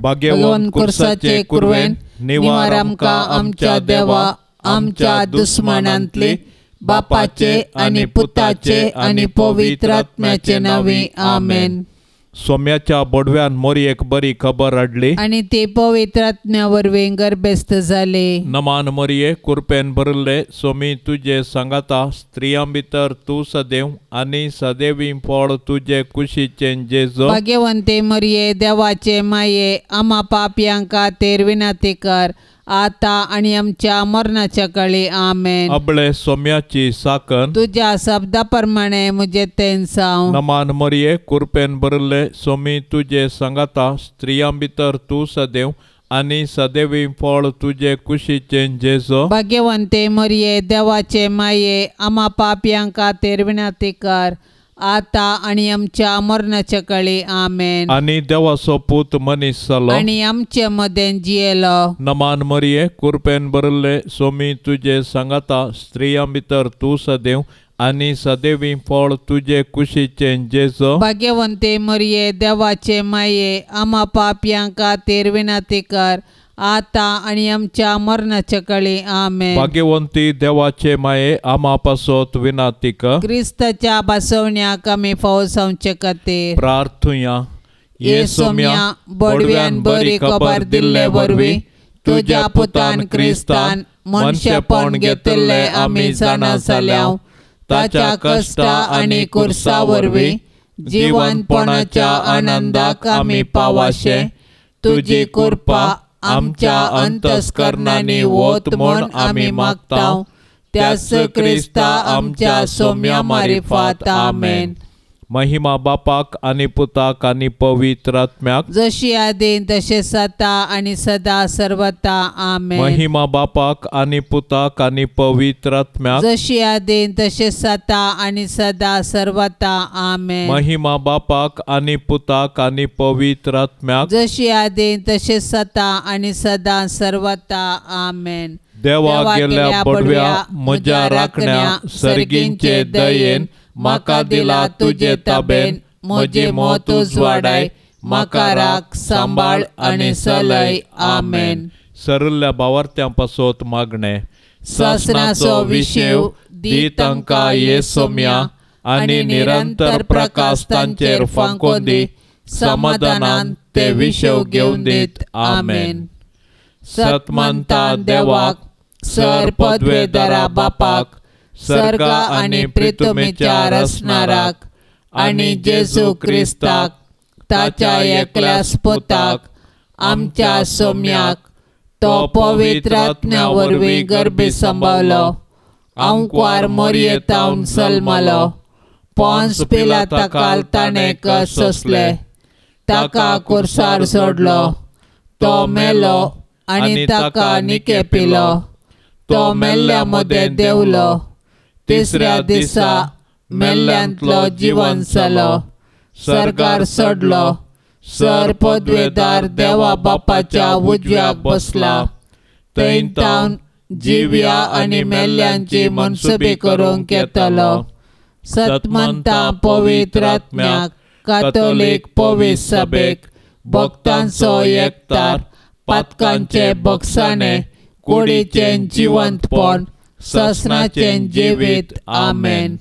भाग्यवंत कुर्साचे कुरवेन निवार आमकां आमच्या देवा आमच्या दुस्मानांतली बापाचे आनी पुताचे आनी पवित्र आत्म्याचे नांवी आमेन. सोम्याच्या बोडव्यान मोरयेक बरी खबर हाडली आनी ते पवित्र आत्म्या वरवीं गर्भस्थ जाले. नमान मोरये कुरपेन भरिल्ले सोमी तुजे सांगाता स्त्रियां भितर तूं सदैव आनी सदैवी फळ तुजे कुशीचें जेजू. भाग्यवंते मोरये देवाचे माये आमा पापयांक खातीर विनंती कर आता आनी आमच्या मरणाच्या काळी आमेन. अबळे सोम्याची साकन तुज्या शब्दा प्रमाणे म्हजें तेंसांव. नमान मोरये कुरपेन भरिल्ले सोमी तुजे सांगाता स्त्रियां भितर तूं सदैव आनी सदैवी फळ तुजे कुशीचें जेजू. भाग्यवंते मोरये देवाचे माये आमा पापयांक खातीर विनंती कर आता आनी आमच्या मरणाच्या काळी आमेन. आनी देवाचो पूत मनीस जालो आनी आमचे मदें जियेलो. नमान मोरये कुरपेन भरिल्ले सोमी तुजे सांगाता स्त्रियां भितर तूं सदैव आनी सदैवी फळ तुजे कुशीचें जेजू. भाग्यवंते मोरये देवाचे माये आमा पापयांक खातीर विनंती कर आता आनी आमच्या मरणाच्या काळी आमेन. भाग्यवंती देवाचे माये आमा पासत विनंती कर. क्रिस्ताच्या बसवण्याक आमी फावो जावचे खातीर प्रार्थुया. ये सोम्या बोडव्यान बरी खबर दिल्ले वरवीं तुज्या पुतान क्रिस्तान मनशेपण घेतिल्लें आमी जाणा जाल्या. ताच्या कश्टा आनी कुर्सा वरवीं जिवनपणाच्या आनंदाक आमी पावाशे तुजी कृपा आमच्या अंतस्करणांनी वत म्हूण आमी मागता. त्याच क्रिस्ता आमच्या सोम्या मारिफात आमेन. महिमा बापाक आनी पुताक आनी पवित्र आत्म्याक जशी आदीन तशें सता आनी सदा सर्वता आमेन. महिमा बापाक आनी पुताक आनी पवित्र आत्म्याक जशी आदीन तशें सता आनी सदा सर्वता आमेन. महिमा बापाक आनी पुताक आनी पवित्र आत्म्याक जशी आदीन तशें सता आनी सदा सर्वता आमेन. देवा गेल्या बडव्या म्हज्या राखण्या सर्गींचे दयेन म्हाका दिला तुजे ताबेन म्हजे मत उजवाडाय म्हाका राख सांबाळ आनी सलय आमेन. सरल्या बावार्थ्यां पासत मागणें. सासणाचो विशेव दी तांकां ये सोम्या आनी निरंतर प्रकाश तांचेर फांकोन दी समाधानान ते विशेव घेवन दीत आमेन. सतमंता देवाक सर पदवेदारा बापाक सर्गा आनी प्रितुमेच्या रसणाराक आनी जेजू क्रिस्ताक ताच्या एकल्याच पुताक आमच्या सोम्याक तो पवित्र आत्म्या वरवीं गर्भी सांबावलो आंकवार मोरयेतावन सल्मालो पोन्स पिलाता ताणें कश्ट सोंसले ताका कुर्सार सोडलो तो मेलो आनी ताका निके पिलो तो मेल्ल्या मदें देंवलो तिसऱ्या दिसा मेल्ल्यांतलो जिवन जालो सर्गार चडलो सर पदवेदार देवा बापाच्या उजव्याक बसला थंय तावन जिव्या आनी मेल्ल्यांची मनसुबी करूंक येतलो. सतमंता पवित्र आत्म्याक कातोलीक पवित्र सभेक भक्तांचो एकतार पातकांचे बक्षाणे कुडीचें जिवंतपण ससनाचें जिवीत आमेन.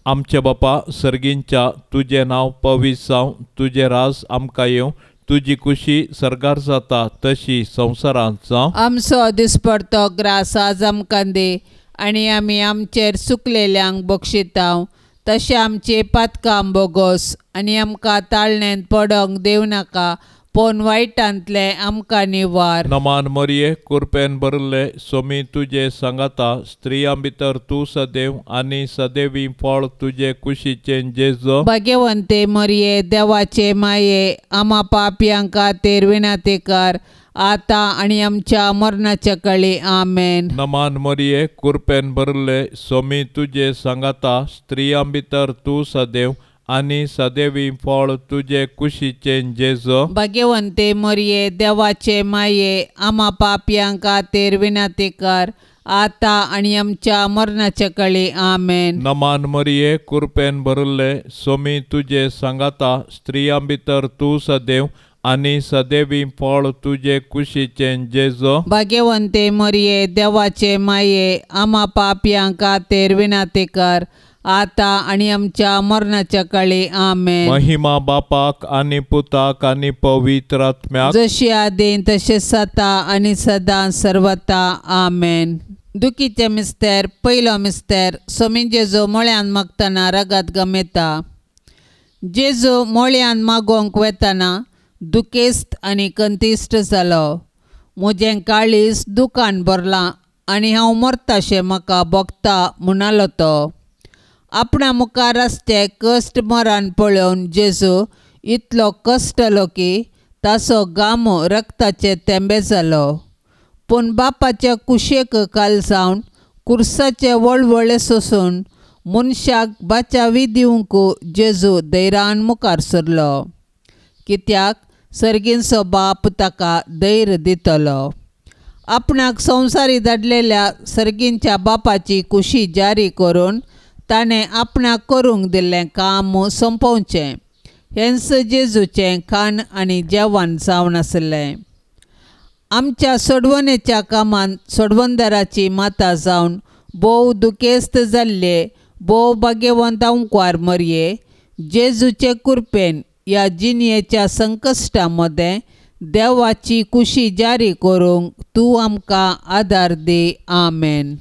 आमचे बापा सर्गींच्या तुजें नांव पवित्र जावं तुजें राज आमकां येवं तुजी कुशी सर्गार जाता तशी संवसारांत जावं. आमचो दिसपडतो ग्रास आज आमकां दी आनी आमी आमचेर चुकलेल्यांक बक्षितांव तशें आमचें पातकां बोगोस आनी आमकां ताळणेंत पडोंक दिवं नाका पूण वायटांतलें आमकां निवार. नमान मरिये कुरपेन भरिल्ले सोमी तुजे सांगाता स्त्रियां भितर तूं सदैव आनी सदैवी फळ तुजे कुशीचें जेजू. भाग्यवंते मरिये देवाचे माये आमा पापयां खातीर विनंती कर आतां आनी आमच्या मरणाच्या काळी आमेन. नमान मरिये कुरपेन भरिल्ले सोमी तुजे सांगाता स्त्रियां भितर तूं सदैव आनी सदैवी फळ तुजे कुशीचें जेजू. भाग्यवंते मरिये देवाचे माये आमा पापयां खातीर विनंती कर आतां आनी आमच्या मरणाच्या काळी आमेन. नमान मरिये कुरपेन भरिल्ले सोमी तुजे सांगाता स्त्रियां भितर तूं सदैव आनी सदैवी फळ तुजे कुशीचें जेजो. भाग्यवंते मरिये देवाचे माये आमा पापयां खातीर विनंती कर आतां आनी आमच्या मरणाच्या काळी. आमेन. महिमा बापाक आनी पुताक आनी पवित्र आत्म्याक, जशी आदीं तशें सता आनी सदां सर्वता. आमेन. दुखीचे मिस्तेर. पयलो मिस्तेर. सोमी जेजू मोळ्यान मागतना रगत गमेता. जेजू मोळ्यान मागोवंक वेतना दुखेस्त आनी कंतिश्ट जालो. म्हजें काळीज दुकान भरलां आनी हांव मरताशें म्हाका भोगता म्हणालो तो. आपणा मुखार आसचे कश्ट मरण पळोवन जेजू इतलो कश्टलो की ताचो गामो रक्ताचे तेंबे जालो. पूण बापाच्या कुशेक काल जावन कुर्साचे वळवळे सोसून मनशाक बाचावी दिवंक जेजू धैर्यान मुखार सरलो, कित्याक सर्गींचो बाप ताका धैर्य दितलो. आपणाक संवसारी धाडलेल्या सर्गींच्या बापाची कुशी जारी करून ताणें आपणाक करूंक दिल्लें काम सोंपोवचें हेंच जेजूचें खाण आनी जेवण जावन आसलें. आमच्या सोडवणेच्या कामांत सोडवणदाराची माता जावन भोव दुखेस्त जाल्ले भोव भाग्यवंत अंकवार मरये जेजूचे कृपेन ह्या जिणेच्या संकश्टा मदें देवाची कुशी जारी करूंक तूं आमकां आदार दी. आमेन.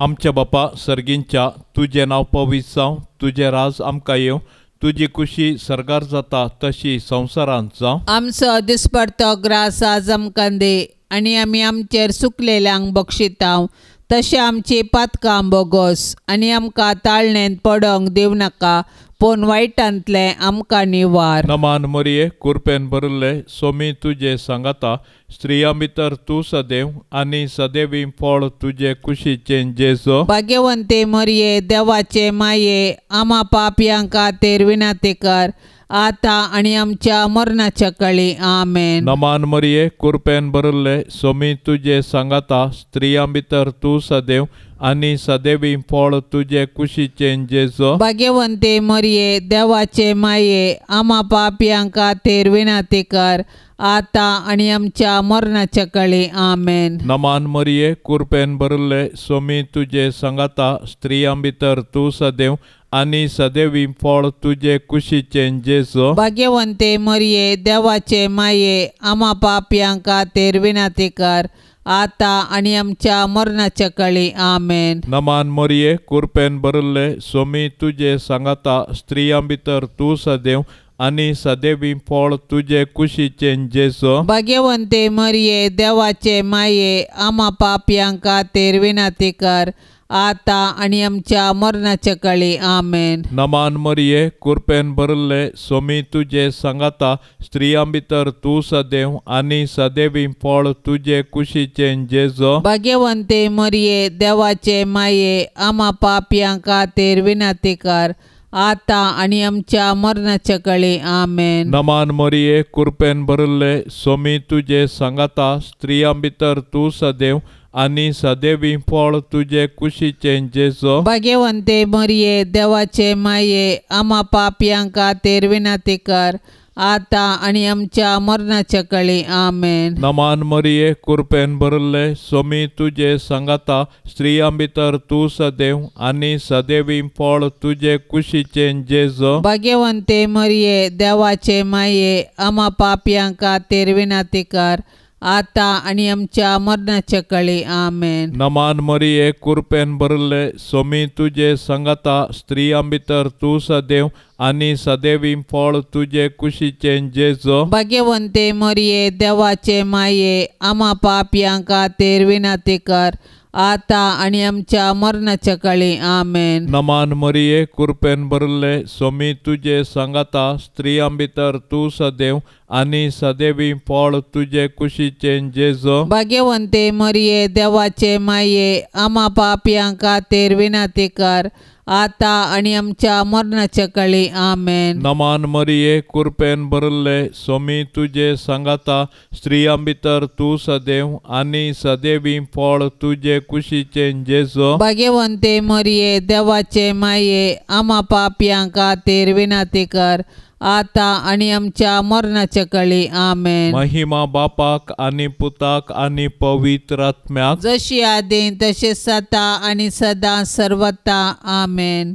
आमच्या बापा सर्गींच्या, तुजें नांव पवित्र जावं, तुजें राज आमकां येवं, तुजी कुशी सर्गार जाता तशी संवसारांत जावं. आमचो दिसपडतो ग्रास आज आमकां दी आनी आमी आमचेर सुकलेल्यांक बक्षितांव तशें आमची पातकां बोगोस आनी आमकां ताळणेंत पडोंक दिवं नाका पूण वायटांतलें आमकां निवार. नमान मरिये, कुरपेन भरिल्ले, सोमी तुजे सांगाता, स्त्रियां भितर तूं सदैव आनी सदैवी फळ तुजे कुशीचें जेजो. भाग्यवंते मरिये देवाचे माये आमा पापयां खातीर विनंती कर आतां आनी आमच्या मरणाच्या काळी. आमेन. नमान मरिये, कुरपेन भरिल्ले, सोमी तुजे सांगाता, स्त्रियां भितर तूं सदैव आनी सदैवी फळ तुजे कुशीचें जेजो. भाग्यवंते मरिये देवाचे माये आमा पापयां खातीर विनंती कर आतां आनी आमच्या मरणाच्या काळी. आमेन. नमान मरिये, कुरपेन भरिल्ले, सोमी तुजे सांगाता, स्त्रियां भितर तूं सदैव आनी सदैवी फळ तुजे कुशीचें जेजो. भाग्यवंते मरिये देवाचे माये आमा पापयां खातीर विनंती कर आतां आनी आमच्या मरणाच्या काळी. आमेन. नमान मरिये, कुरपेन भरिल्ले, सोमी तुजे सांगाता, स्त्रियां भितर तूं सदैव आनी सदैवी फळ तुजे कुशीचें जेजो. भाग्यवंते मरिये देवाचे माये आमा पापयां खातीर विनंती कर आतां आनी आमच्या मरणाच्या काळी. आमेन. नमान मरिये, कुरपेन भरिल्ले, सोमी तुजे सांगाता, स्त्रियां भितर तूं सदैव आनी सदैवी फळ तुजे कुशीचें जेजो. भाग्यवंते मरिये देवाचे माये आमा पापयां खातीर विनंती कर आतां आनी आमच्या मरणाच्या काळी. आमेन. नमान मरिये, कुरपेन भरिल्ले, सोमी तुजे सांगाता, स्त्रियां भितर तूं सदैव आनी सदैवी फळ तुजे कुशीचें जेजो. भाग्यवंते मरिये देवाचे माये आमा पापयां खातीर विनंती कर आतां आनी आमच्या मरणाच्या काळी. आमेन. नमान मरिये, कुरपेन भरिल्ले, सोमी तुजे सांगाता, स्त्रियां भितर तूं सदैव आनी सदैवी फळ तुजे कुशीचें जेजो. भाग्यवंते मरिये देवाचे माये आमा पापयां खातीर विनंती कर आतां आनी आमच्या मरणाच्या काळी. आमेन. नमान मरिये, कुरपेन भरिल्ले, सोमी तुजे सांगाता, स्त्रियां भितर तूं सदैव आनी सदैवी फळ तुजे कुशीचें जेजो. भाग्यवंते मरिये देवाचे माये आमा पापयां खातीर विनंती कर आतां आनी आमच्या मरणाच्या काळी. आमेन. नमान मरिये, कुरपेन भरिल्ले, सोमी तुजे सांगाता, स्त्रियां भितर तूं सदैव आनी सदैवी फळ तुजे कुशीचें जेजो. भाग्यवंते मरिये देवाचे माये आमा पापयां खातीर विनंती कर आतां आनी आमच्या मरणाच्या काळी. आमेन. नमान मरिये, कुरपेन भरिल्ले, सोमी तुजे सांगाता, स्त्रियां भितर तूं सदैव आनी सदैवी फळ तुजे कुशीचें जेजो. भाग्यवंते मरिये देवाचे माये आमा पापयां खातीर विनंती कर आतां आनी आमच्या मरणाच्या कळी. आमेन. महिमा बापाक आनी पुताक आनी पवित्र आत्म्याक, जशी आदीं तशें सता आनी सदां सर्वता. आमेन.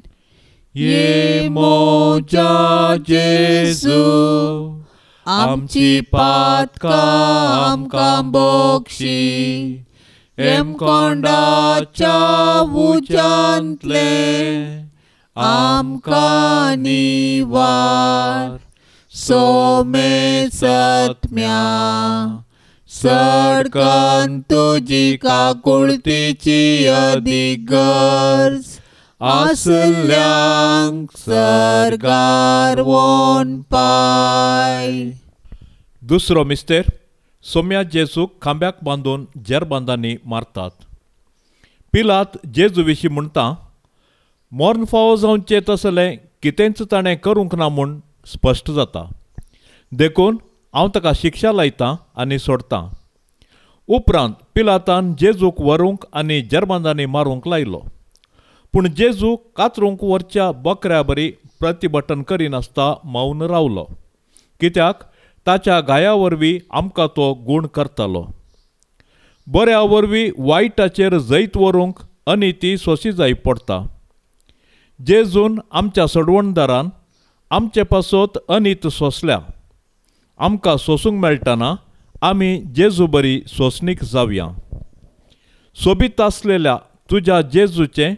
ये मोजा जेजू, आमची पातकां आमकां बक्षी, हेमकोंडाच्या उज्यांतले आमकां निवार. सोमे सत्म्या सडकन तुजी काकुळतीची अदीक गरज आसल्यांक सर्गार वोन पाय. दुसरो मिस्तेर. सोम्या जेजूक खांब्याक बांदून जेरबांदांनी मारतात. पिलात जेजू विशीं म्हणटा, मर्ण फावो जावचें तसलें कितेंच ताणें करूंक ना म्हूण स्पश्ट जाता, देखून हांव ताका शिक्षा लायतां आनी सोडटां. उपरांत पिलातान जेजूक व्हरूंक आनी जेरबांदांनी मारूंक लायलो. पूण जेजू कातरूंक व्हरच्या बकऱ्या बरी प्रतिभटन करिनासता मौन रावलो, कित्याक ताच्या घाया वरवीं आमकां तो गूण करतालो. बऱ्या वरवीं वायटाचेर जैत व्हरूंक अनिती सोंशी जाय पडटा. जेजून आमच्या सोडवणदारान आमचे पासत अनीत सोंसल्या. आमकां सोंसूंक मेळटना आमी जेजू बरी सोंसणीक जावया. सोबीत आसलेल्या तुज्या जेजूचें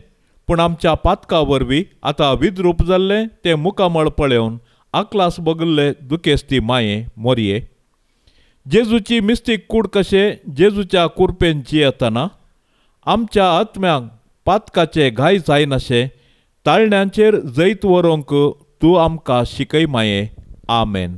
पूण आमच्या पातका वरवीं आतां विद्रूप जाल्लें तें मुखामळ पळोवन आकलास बगल्ले दुखेस्ती माये मोरये. जेजूची मिस्तीक कूड कशें जेजूच्या कुरपेन जियेतना आमच्या आत्म्यांक पातकाचे घाय जायनाशे ताळण्यांचेर जैत व्हरूंक तूं आमकां शिकय माये. आमेन.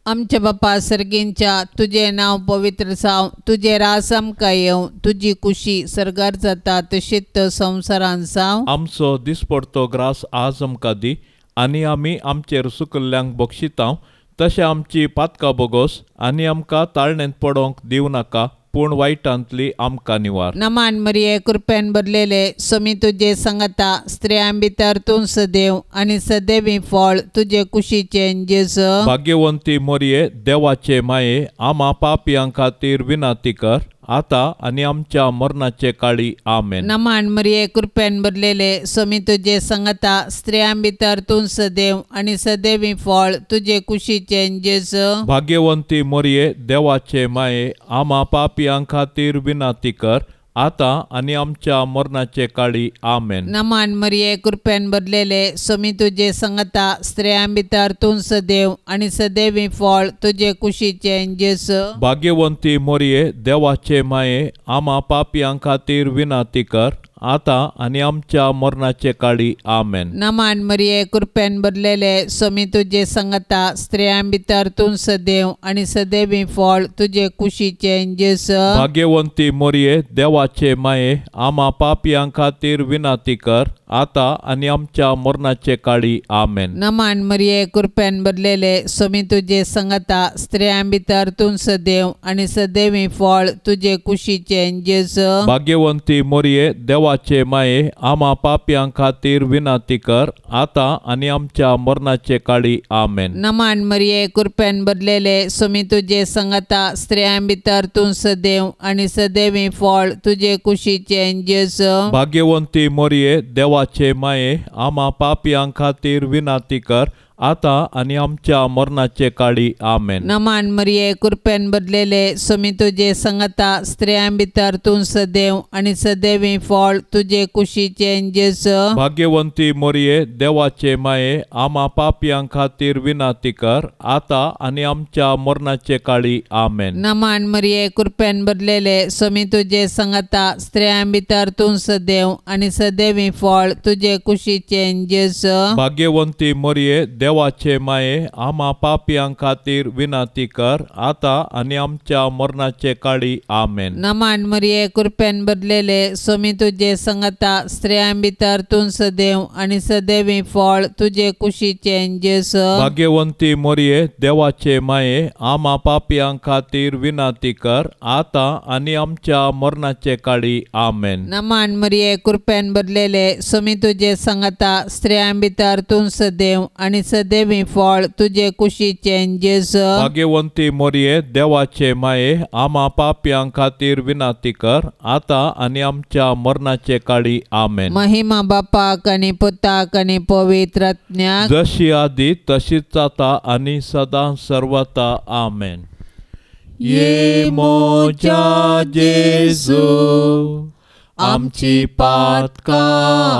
आमच्या बापा सर्गींच्या, तुजें नांव पवित्र जावं, तुजें राज आमकां येवं, तुजी कुशी सर्गार जाता तशीच संवसारांत जावं. आमचो दिसपडतो ग्रास आज आमकां दी, आनी आमी आमचेर सुकल्ल्यांक बक्षितांव तशें आमची पातकां बोगोस, आनी आमकां ताळणेंत पडोवंक दिवं नाका, पूण वायटांतली आमकां निवार. नमान मरिये, कृपेन भरलेले, स्वामी तुजे संगता, स्त्रियां भितर तूं सदैव आनी सदैवी फळ तुजे कुशीचें जेजू. भाग्यवंती मोरये, देवाचे माये, आमा पापयां खातीर विनंती कर, आतां आनी आमच्या मरणाचे काळी. आमेन. नमान मरिये, कृपेन भरलेले, स्वामी तुजे संगता, स्त्रियां भितर तूं सदैव आनी सदैवी फळ तुजे कुशीचें जेजू. भाग्यवंती मोरये, देवाचे माये, आमा पापयां खातीर विनंती कर, आतां आनी आमच्या मरणाचे काळी. आमेन. नमान मरिये, कृपेन भरलेले, स्वामी तुजे संगता, स्त्रियां भितर तूं सदैव आनी सदैवी फळ तुजे कुशीचें जेजू. भाग्यवंती मोरये, देवाचे माये, आमा पापयां खातीर विनंती कर, आतां आनी आमच्या मरणाचे काळी. आमेन. नमान मरिये, कृपेन भरलेले, स्वामी तुजे संगता, स्त्रियां भितर तूं सदैव आनी सदैवी फळ तुजे कुशीचें जेजू. भाग्यवंती मोरये, देवाचे माये, आमा पापयां खातीर विनंती कर, आतां आनी आमच्या मरणाचे काळी. आमेन. नमान मरिये, कृपेन भरलेले, स्वामी तुजे संगता, स्त्रियां भितर तूं सदैव आनी सदैवी फळ तुजे कुशीचें जेजू. भाग्यवंती मोरये, देवाचे माये, आमा पापयां खातीर विनंती कर, आतां आनी आमच्या मरणाचे काळी. आमेन. नमान मरिये, कृपेन भरलेले, स्वामी तुजे संगता, स्त्रियां भितर तूं सदैव आनी सदैवी फळ तुजे कुशीचें जेजू. भाग्यवंती मोरये, देवाचे माये, आमा पापयां खातीर विनंती कर, आतां आनी आमच्या मरणाचे काळी. आमेन. नमान मरिये, कृपेन भरलेले, स्वामी तुजे संगता, स्त्रियां भितर तूं सदैव आनी सदैवी फळ तुजे कुशीचें जेजू. भाग्यवंती मोरये, देवाचे माये, आमा पापयां खातीर विनंती कर, आतां आनी आमच्या मरणाचे काळी. आमेन. नमान मरिये, कृपेन भरलेले, स्वामी तुजे संगता, स्त्रियां भितर तूं सदैव आनी सदैवी फळ तुजे कुशीचें जेजू. भाग्यवंती मोरये, देवाचे माये, आमा पापयां खातीर विनंती कर, आतां आनी आमच्या मरणाचे काळी. आमेन. नमान मरिये, कृपेन भरलेले, स्वामी तुजे संगता, स्त्रियां भितर तूं सदैव आनी सदैवी फळ तुजे कुशीचें जेजू. भाग्यवंती मोरये, देवाचे माये, आमा पापयां खातीर विनंती कर, आतां आनी आमच्या मरणाचे काळी. आमेन. नमान मरिये, कृपेन भरलेले, स्वामी तुजे संगता, स्त्रियां भितर तूं सदैव आनी सदैवी फळ तुजे कुशीचें जेजू. भाग्यवंती मोरये देवाचे माये आमा पापयां खातीर विनंती कर आतां आनी आमच्या मरणाचे काळी. आमेन. महिमा बापाक आनी पुताक आनी पवित्र आत्म्याक, जशी आदी तशीच आतां आनी सदां सर्वता. आमेन. ये मोजा जेजू आमची पातकां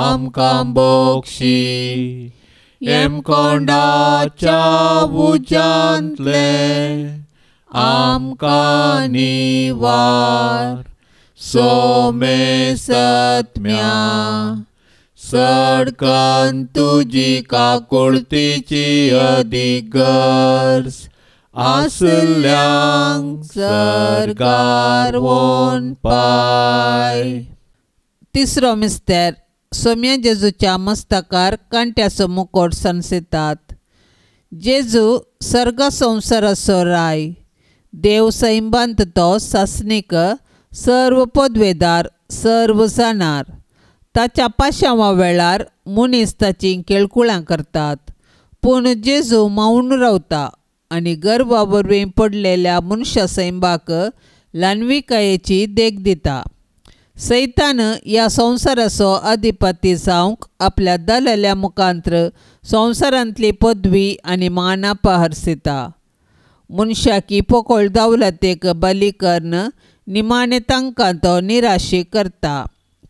आमकां बोक्षी, येमकोंडाच्या उज्यांतले आमकां निवार, सोमे सत्म्या सडकन तुजी काकुळतीची अदीक गरज आसल्यांक सर्गार वोन पाय. तिसरो मिस्तेर. सोम्या जेजूच्या मस्तकार कांट्याचो मुकोट सणसितात. जेजू सर्ग संवसाराचो राय, देव सैंबांत तो सासणीक, सर्व पदवेदार, सर्व जाणार. ताच्या पाशांवा वेळार मनीस ताचीं केळकुळां करतात, पूण जेजू मावन रावता आनी गर्वा वरवीं पडलेल्या मनशा सैंबाक ल्हानविकायेची देख दिता. सैतान ह्या संवसाराचो अधिपती जावंक आपल्या दलाल्या मुखांत्र संवसारांतली पदवी आनी मान अपहरसिता. मनशाकी पोकळ दावलतेक बली करून निमाणें तांकां तो निराशी करता,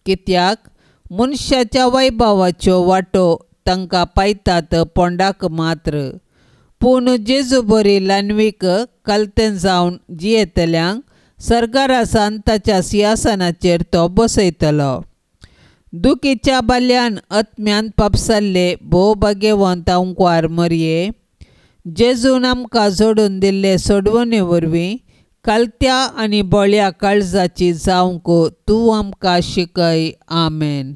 कित्याक मनशाच्या वैभवाच्यो वाटो तांकां पायतात पोंडाक मात्र. पूण जेजू बरी ल्हानवीक कलतें जावन जियेतल्यांक सर्गारासान ताच्या सिंहासनाचेर तो बसयतलो. दुखीच्या बाल्यान आत्म्यान पापसल्ले भोव भाग्यवंत अंकवार मरये, जेजून आमकां जोडून दिल्ले सोडवणे वरवीं कालत्या आनी बळ्या काळजाची जावंक तूं आमकां शिकय. आमेन.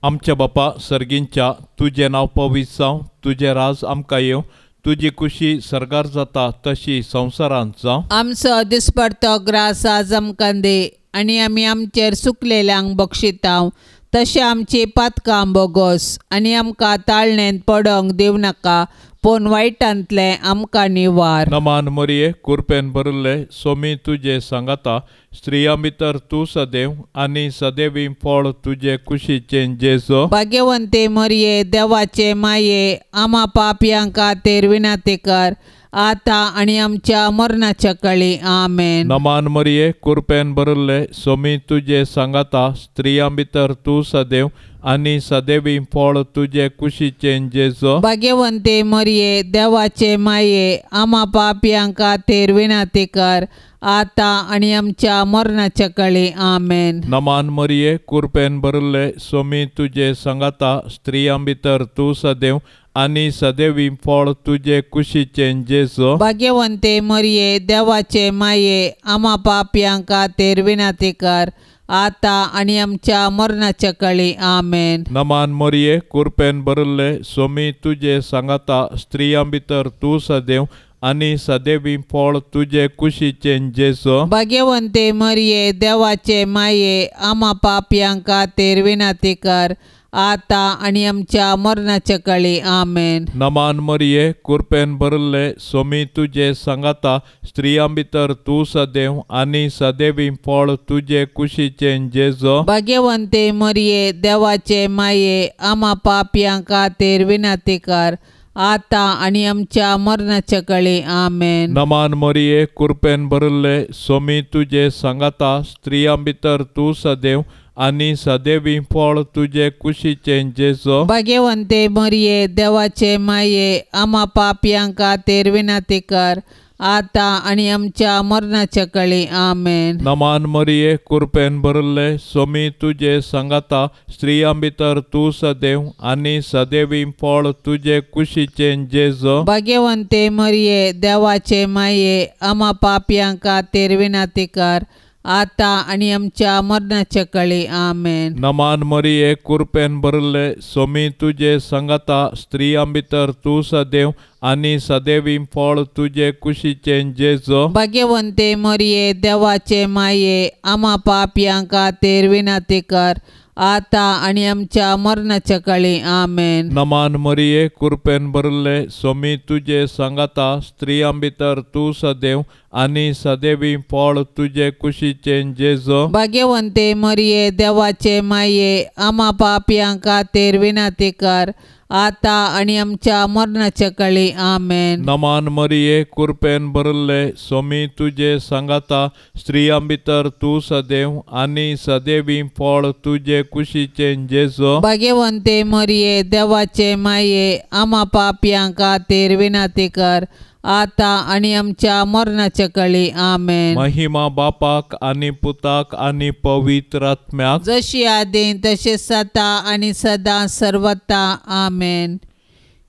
आमच्या बापा सर्गींच्या, तुजें नांव पवित्र जावं, तुजें राज आमकां येवं, तुजी कुशी सर्गार जाता तशी संवसारांत जावं. आमचो दिसपडतो ग्रास आज आमकां दी आनी आमी आमचेर सुकलेल्यांक बक्षितांव तशें आमची पातकां बोगोस आनी आमकां ताळणेंत पडोंक दिवं नाका, पूण वायटांतलें आमकां निवार. नमान मरये कुरपेन भरिल्ले सोमी तुजे सांगाता, स्त्रियां भितर तूं सदैव आनी सदैवी फळ तुजे कुशीचें जेजू. भाग्यवंती मरये देवाचे माये आमा पापयां खातीर विनंती कर आतां आनी आमच्या मरणाच्या काळी. आमेन. नमान मरये कुरपेन भरिल्ले सोमी तुजे सांगाता, स्त्रियां भितर तूं सदैव आनी सदैवी फळ तुजे कुशीचें जेजू. भाग्यवंती मरये देवाचे माये आमा पापयां खातीर विनंती कर आतां आनी आमच्या मरणाच्या काळी. आमेन. नमान मरये कुरपेन भरिल्ले सोमी तुजे सांगाता, स्त्रियां भितर तूं सदैव आनी सदैवी फळ तुजे कुशीचें जेजू. भाग्यवंती मरये देवाचे माये आमा पापयां खातीर विनंती कर आतां आनी आमच्या मरणाच्या काळी. आमेन. नमान मरये कुरपेन भरिल्ले सोमी तुजे सांगाता, स्त्रियां भितर तूं सदैव आनी सदैवी फळ तुजे कुशीचें जेजू. भाग्यवंती मरये देवाचे माये आमा पापयां खातीर विनंती कर आतां आनी आमच्या मरणाच्या काळी. आमेन. नमान मरये कुरपेन भरिल्ले सोमी तुजे सांगाता, स्त्रियां भितर तूं सदैव आनी सदैवी फळ तुजे कुशीचें जेजू. भाग्यवंती मरये देवाचे माये आमा पापयां खातीर विनंती कर आतां आनी आमच्या मरणाच्या काळी. आमेन. नमान मरये कुरपेन भरिल्ले सोमी तुजे सांगाता, स्त्रियां भितर तूं सदैव आनी सदैवी फळ तुजे कुशीचें जेजू. भाग्यवंती मरये देवाचे माये आमा पापयां खातीर विनंती कर आतां आनी आमच्या मरणाच्या काळी. आमेन. नमान मरये कुरपेन भरिल्ले सोमी तुजे सांगाता, स्त्रियां भितर तूं सदैव आनी सदैवी फळ तुजे कुशीचें जेजू. भाग्यवंती मरये देवाचे माये आमा पापयां खातीर विनंती कर आतां आनी आमच्या मरणाच्या काळी. आमेन. नमान मरये कुरपेन भरिल्ले सोमी तुजे सांगाता, स्त्रियां भितर तूं सदैव आनी सदैवी फळ तुजे कुशीचें जेजू. भाग्यवंती मरये देवाचे माये आमा पापयां खातीर विनंती कर आतां आनी आमच्या मरणाच्या काळी. आमेन. नमान मरिये, कृपेन भरले, सोमी तुजे सांगाता, स्त्रियां भितर तूं सदैव आनी सदैवी फळ तुजे कुशीचें जेजू. भाग्यवंते मरिये, देवाचे माये, आमा पापयां खातीर विनंती कर, आतां आनी आमच्या मरणाच्या काळी. आमेन. नमान मरिये, कृपेन भरले, सोमी तुजे सांगाता, स्त्रियां भितर तूं सदैव आनी सदैवी फळ तुजे कुशीचें जेजू. भाग्यवंते मरिये, देवाचे माये, आमा पापयां खातीर विनंती कर, आतां आनी आमच्या मरणाच्या काळी. आमेन. महिमा बापाक आनी पुताक आनी पवित्र आत्म्याक, जशी आदीं तशें सदा आनी सदां सर्वता. आमेन.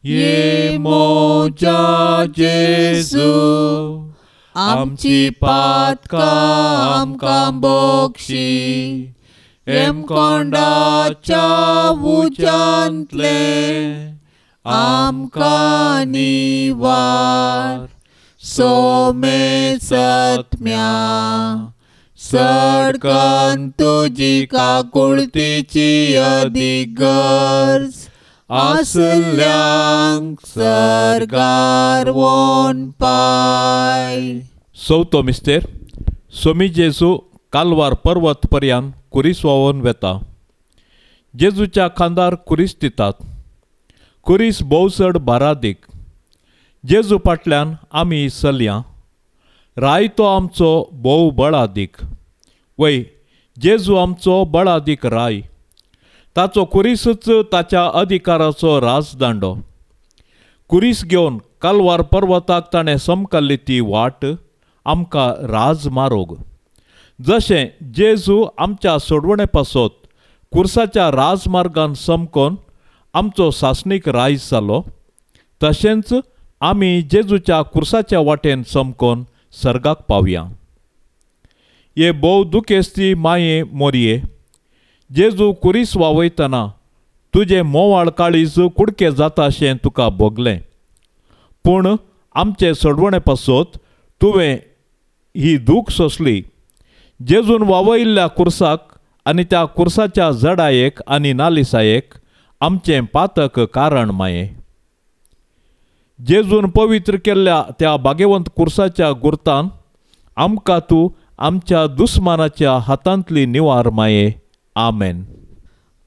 ये मोजा जेजू, आमची पातकां आमकां बक्षी, हेमकोंडाच्या उज्यांतले आमकां निवार, सोमे सत्म्या सडकन तुजी काकुळतीची अदीक गरज आसल्यांक सर्गार वोन पाय. चवथो मिस्तेर. सोमी जेजू कालवार पर्वत पर्यान कुरीस व्हांवोन वेता. जेजूच्या खांदार कुरीस दितात. कुरीस भोव चड बारादीक. जेजू फाटल्यान आमी चलया. राय तो आमचो भोव बळादीक. वय, जेजू आमचो बळादीक राय. ताचो कुरीसूच ताच्या अधिकाराचो राजदांडो. कुरीस घेवन कालवार पर्वताक ताणें समकाल्ली ती वाट आमकां राजमारोग. जशें जेजू आमच्या सोडवणे पासत कुर्साच्या राजमार्गान समकोन आमचो सासणीक रायज जालो, तशेंच आमी जेजूच्या कुर्साच्या वाटेन समकोन सर्गाक पावया. हे भोव दुखेस्ती माये मोरये, जेजू कुरीस वावयतना तुजें मोवाळ काळीज कुडके जाता अशें तुका भोगलें, पूण आमचे सोडवणे पासत तुवें ही दूख सोंसली. जेजून वावयिल्ल्या कुर्साक आनी त्या कुर्साच्या जडायेक आनी नालिसायेक आमचें पातक कारण माये. जेजून पवित्र केल्ल्या त्या भाग्यवंत कुर्साच्या गुर्तान आमकां तूं आमच्या दुस्मानाच्या हातांतली निवार माये. आमेन.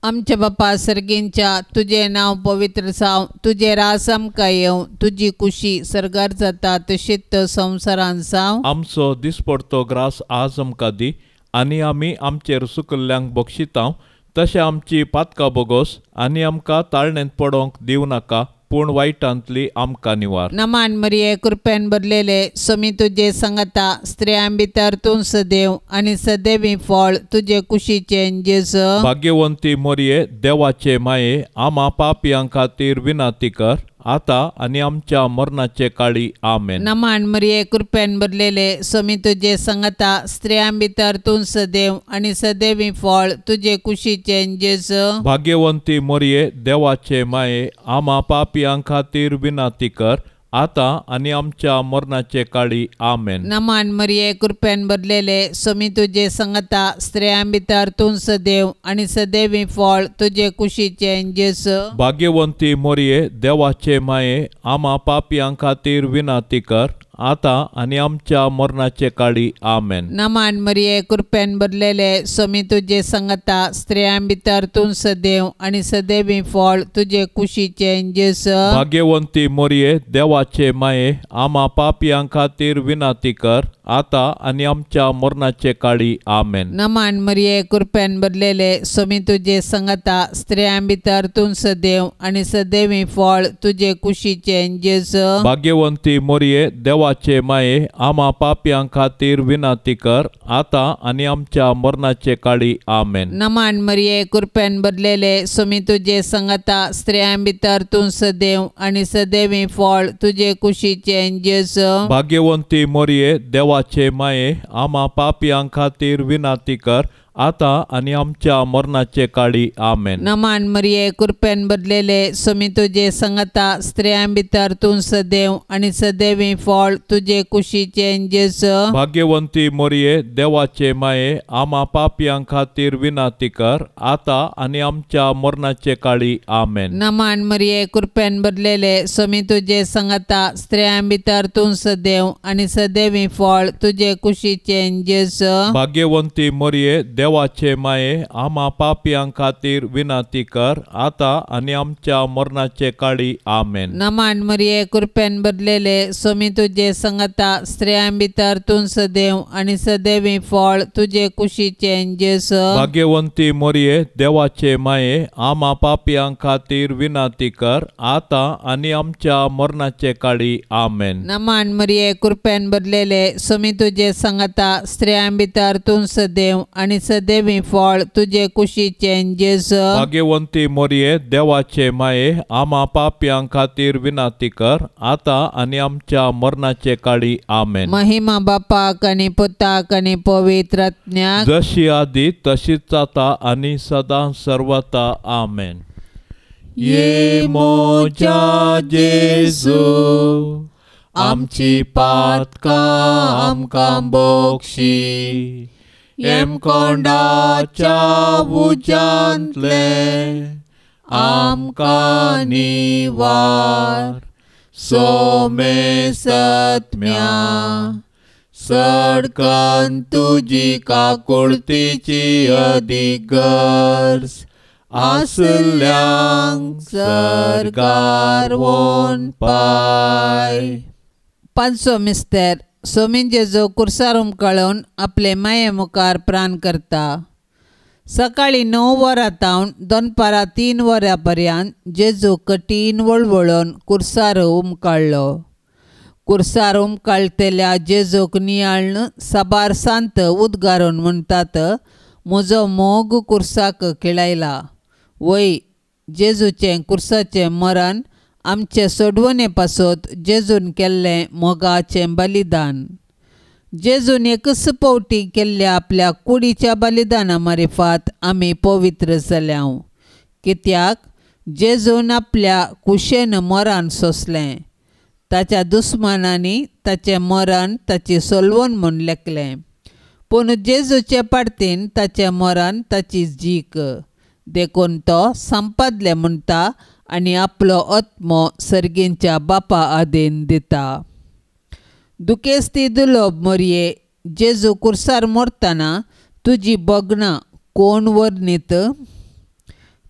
आमच्या बापा सर्गींच्या, तुजें नांव पवित्र जावं, तुजें राज आमकां येवं, तुजी कुशी सर्गार जाता तशीच संवसारांत जावं. आमचो दिसपडतो ग्रास आज आमकां दी, आनी आमी आमचेर सुकल्ल्यांक बक्षितांव तशें आमची पातकां बोगोस, आनी आमकां ताळणेंत पडोवंक दिवं नाका, पूण वायटांतली आमकां निवार. नमान मरिये, कृपेन भरलेले, सोमी तुजे सांगाता, स्त्रियां भितर तूं सदैव आनी सदैवी फळ तुजे कुशीचें जेजू. भाग्यवंती मरिये, देवाचे माये, आमा पापयां खातीर विनंती कर, आतां आनी आमच्या मरणाचे काळी. आमेन. नमान मरिये, कृपेन भरलेले, सोमी तुजे सांगाता, स्त्रियां भितर तूं सदैव आनी सदैवी फळ तुजे कुशीचें जेजू. भाग्यवंती मरिये, देवाचे माये, आमा पापयां खातीर विनंती कर, आतां आनी आमच्या मरणाचे काळी. आमेन. नमान मरिये, कृपेन भरलेले, सोमी तुजे सांगाता, स्त्रियां भितर तूं सदैव आनी सदैवी फळ तुजे कुशीचें जेजू. भाग्यवंती मरिये, देवाचे माये, आमा पापयां खातीर विनंती कर, आतां आनी आमच्या मरणाचे काळी. आमेन. नमान मरिये, कृपेन भरलेले, सोमी तुजे सांगाता, स्त्रियां भितर तूं सदैव आनी सदैवी फळ तुजे कुशीचें जेजू. भाग्यवंती मरिये, देवाचे माये, आमा पापयां खातीर विनंती कर, आतां आनी आमच्या मरणाचे काळी. आमेन. नमान मरिये, कृपेन भरलेले, सोमी तुजे सांगाता, स्त्रियां भितर तूं सदैव आनी सदैवी फळ तुजे कुशीचें जेजू. भाग्यवंती मरिये, देवाचे माये, आमा पापयां खातीर विनंती कर, आतां आनी आमच्या मरणाचे काळी. आमेन. नमान मरिये, कृपेन भरलेले, सोमी तुजे सांगाता, स्त्रियां भितर तूं सदैव आनी सदैवी फळ तुजे कुशीचें जेजू. भाग्यवंती मरिये, देवाचे माये, आमा पापयां खातीर विनंती कर, आतां आनी आमच्या मरणाचे काळी. आमेन. नमान मरिये, कृपेन बदलेले, स्वामी तुजे संगता, स्त्रियां भितर तूं सदैव आनी सदैवी फळ तुजे कुशीचें जेजू. भाग्यवंती मरिये, देवाचे माये, आमा पापयां खातीर विनंती कर, आतां आनी आमच्या मरणाचे काळी. आमेन. नमान मरिये, कृपेन बदलेले, स्वामी तुजे संगता, स्त्रियां भितर तूं सदैव आनी सदैवी फळ तुजे कुशीचें जेजू. भाग्यवंती मरिये, देवाचे माये, आमा पापयां खातीर विनंती कर, आतां आनी आमच्या मरणाचे काळी. आमेन. नमान मरिये, कृपेन बदलेले, स्वामी तुजे संगता, स्त्रियां भितर तूं सदैव आनी सदैवी फळ तुजे कुशीचें जेजू. भाग्यवंती मरिये, देवाचे माये, आमा पापयां खातीर विनंती कर, आतां आनी आमच्या मरणाचे काळी. आमेन. नमान मरिये, कृपेन बदलेले, स्वामी तुजे संगता, स्त्रियां भितर तूं सदैव आनी सदैवी फळ तुजे कुशीचें जेजू. भाग्यवंती मरिये, देवाचे माये, आमा पापयां खातीर विनंती कर, आतां आनी आमच्या मरणाचे काळी. आमेन. महिमा बापाक आनी पुताक आनी पवित्र आत्म्याक, जशी आदी तशीच आतां आनी सदां सर्वता. आमेन. ये मोजा जेजू, आमची पातकां आमकां बोक्षी, येमकोंडाच्या उज्यांतले आमकां निवार, सोमे सत्म्या सडकन तुजी काकुळतीची अदीक गरज आसल्यांक सरकार वोन पाय. पांचवो मिस्तेर. सोमीन जेजू कुर्सार उमकाळून आपले माये मुखार प्राण करता. सकाळीं 9 वरां तावन दनपारां 3 वरां पर्यंत जेजू कठीण वळवळून कुर्सार उमकाळ्ळो. कुर्सार उमकाळटल्या जेजूक नियाळ्न साबार सांत उद्गारून म्हणटात, म्हजो मोग कुर्साक खेळायला. वय, जेजूचें कुर्साचें मरण आमचे सोडवणे पासत जेजून केल्लें मोगाचें बलिदान. जेजून एकच पावटी केल्ल्या आपल्या कुडीच्या बलिदाना मारिफात आमी पवित्र जाल्या. कित्याक जेजून आपल्या कुशेन मरण सोंसलें. ताच्या दुस्मानांनी ताचें मरण ताची सोलवण म्हूण लेखलें, पूण जेजूचे पार्टीन ताचें मरण ताची जीक, देखून तो संपादलें म्हणटा आनी आपलो आत्मो सर्गींच्या बापा आदीन दिता. दुखेस्ती दुलोब मरये, जेजू कुर्सार मरतना तुजी बगनां कोण वर्णीत?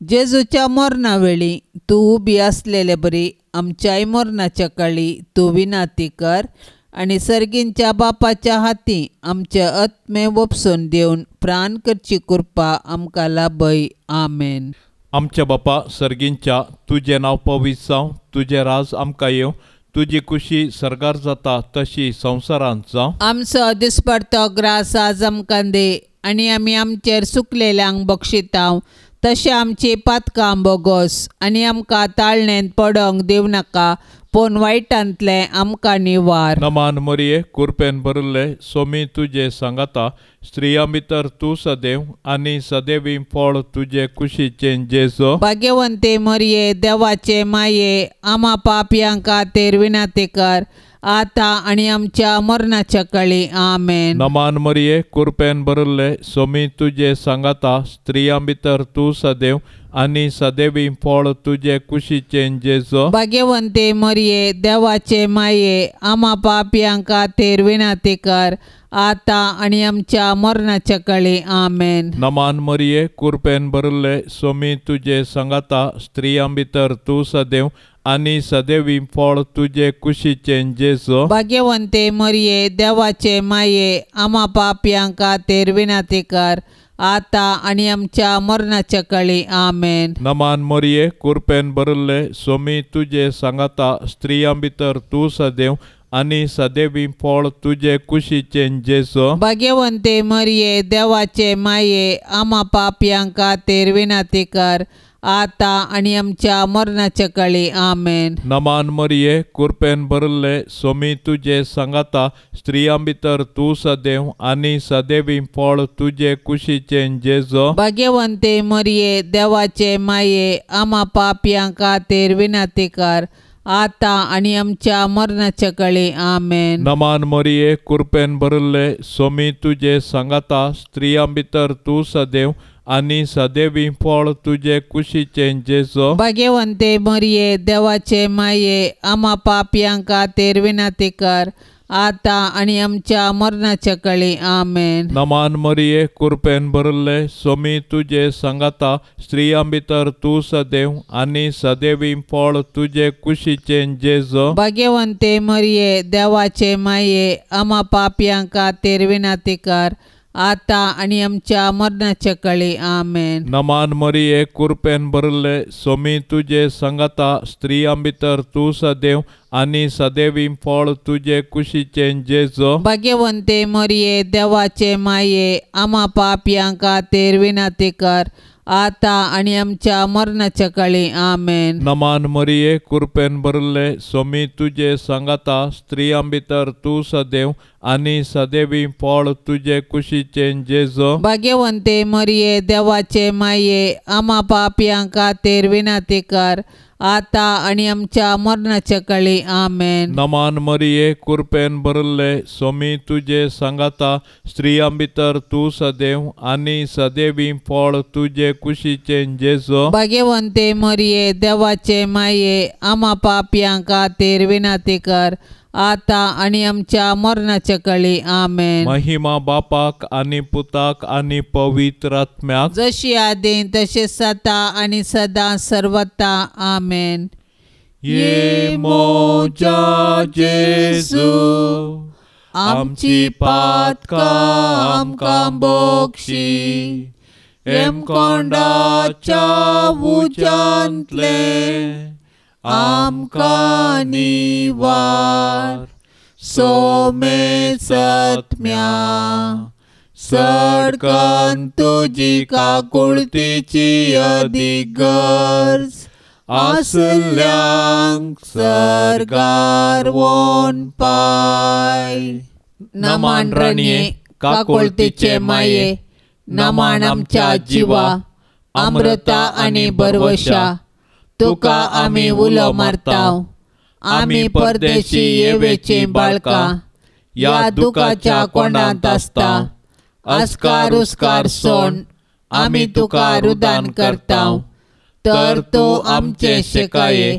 जेजूच्या मरणा वेळी तूं उबी आसलेले बरी आमच्याय मरणाच्या काळी तूं विनाती कर आनी सर्गींच्या बापाच्या हाती आमचे आत्मे वपसून दिवन प्राण करची कृपा आमकां लाभय. आमेन. आमच्या बापा सर्गींच्या, तुजें नांव पवित्र जावं, तुजें राज आमकां येवं, तुजी कुशी सर्गार जाता तशी संवसारांत जावं. आमचो दिसपडतो ग्रास आज आमकां दी आनी आमी आमचेर सुकलेल्यांक बक्षितांव तशें आमची पातकां बोगोस आनी आमकां ताळणेंत पडोंक दिवं नाका, पूण वायटांतलें आमकां निवार. नमान मरिये, कुरपेन भरिल्ले, सोमी तुजे सांगाता, स्त्रियां भितर तूं सदैव आनी सदैवी फळ तुजे कुशीचें जेजू. भाग्यवंती मरिये, देवाचे माये, आमा पापयां खातीर विनंती कर, आतां आनी आमच्या मरणाच्या काळी. आमेन. नमान मरिये, कुरपेन भरिल्ले, सोमी तुजे सांगाता, स्त्रियां भितर तूं सदैव आनी सदैवी फळ तुजे कुशीचें जेजू. भाग्यवंती मरिये, देवाचे माये, आमा पापयां खातीर विनंती कर, आतां आनी आमच्या मरणाच्या काळी. आमेन. नमान मरिये, कुरपेन भरिल्ले, सोमी तुजे सांगाता, स्त्रियां भितर तूं सदैव आनी सदैवी फळ तुजे कुशीचें जेजू. भाग्यवंती मरिये, देवाचे माये, आमा पापयां खातीर विनंती कर, आतां आनी आमच्या मरणाच्या काळी. आमेन. नमान मरिये, कुरपेन भरिल्ले, सोमी तुजे सांगाता, स्त्रियां भितर तूं सदैव आनी सदैवी फळ तुजे कुशीचें जेजू. भाग्यवंती मरिये, देवाचे माये, आमा पापयां खातीर विनंती कर, आतां आनी आमच्या मरणाच्या काळी. आमेन. नमान मरिये, कृपेन भरिल्ले, सोमी तुजे सांगाता, स्त्रियां भितर तूं सदैव आनी सदैवी फळ तुजे कुशीचें जेजो. भाग्यवंते मरिये, देवाचे माये, आमा पापयां खातीर विनंती कर, आतां आनी आमच्या मरणाच्या काळी. आमेन. नमान मरिये, कृपेन भरिल्ले, सोमी तुजे सांगाता, स्त्रियां भितर तूं सदैव आनी सदैवी फळ तुजे कुशीचें जेजो. भाग्यवंते मरिये, देवाचे माये, आमा पापयां खातीर विनंती कर, आतां आनी आमच्या मरणाच्या काळी. आमेन. नमान मरिये, कृपेन भरिल्ले, सोमी तुजे सांगाता, स्त्रियां भितर तूं सदैव आनी सदैवी फळ तुजे कुशीचें जेजो. भाग्यवंते मरिये, देवाचे माये, आमा पापयां खातीर विनंती कर, आतां आनी आमच्या मरणाच्या काळी. आमेन. नमान मरिये, कृपेन भरिल्ले, सोमी तुजे सांगाता, स्त्रियां भितर तूं सदैव आनी सदैवी फळ तुजे कुशीचें जेजो. भाग्यवंते मरिये, देवाचे माये, आमा पापयां खातीर विनंती कर, आतां आनी आमच्या मरणाच्या काळी. आमेन. नमान मरिये, कृपेन भरिल्ले, सोमी तुजे सांगाता, स्त्रियां भितर तूं सदैव आनी सदैवी फळ तुजे कुशीचें जेजो. भाग्यवंते मरिये, देवाचे माये, आमा पापयां खातीर विनंती कर, आतां आनी आमच्या मरणाच्या काळी. आमेन. नमान मरिये, कृपेन भरिल्ले, सोमी तुजे सांगाता, स्त्रियां भितर तूं सदैव आनी सदैवी फळ तुजे कुशीचें जेजो. भाग्यवंते मरिये, देवाचे माये, आमा पापयां खातीर विनंती कर, आतां आनी आमच्या मरणाच्या काळी. आमेन. महिमा बापाक आनी पुताक आनी पवित्र आत्म्याक, जशी आदीं तशें सदां आनी सदां सर्वता. आमेन. ये मोजा जेजू, आमची पातकां आमकां बक्षी, हेमकोंडाच्या उज्यांतले आमकां निवार, सोमे सत्म्या सडकन तुजी काकुळतीची अदीक गरज आसल्यांक सर्गार वोन पाय. नमान राणये, काकुळतीचे माये, नमान आमच्या जिवा, अमृता आनी बरवशा, तुका आमी उलो मारता. आमी परदेशी येवेची बाळकां, ह्या दुखाच्या कोंडांत आसता. आस्कार उस्कार सोण आमी तुका रुदान करता, तर तूं आमचे शिकाये,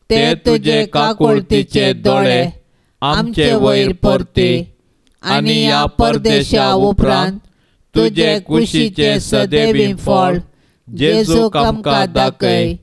ते तुजे काकुळतीचे दोळे आमचे वयर परते, आनी ह्या परदेशा उपरांत तुजे कुशीचे सदैवी फळ जेजूक आमकां दाखय.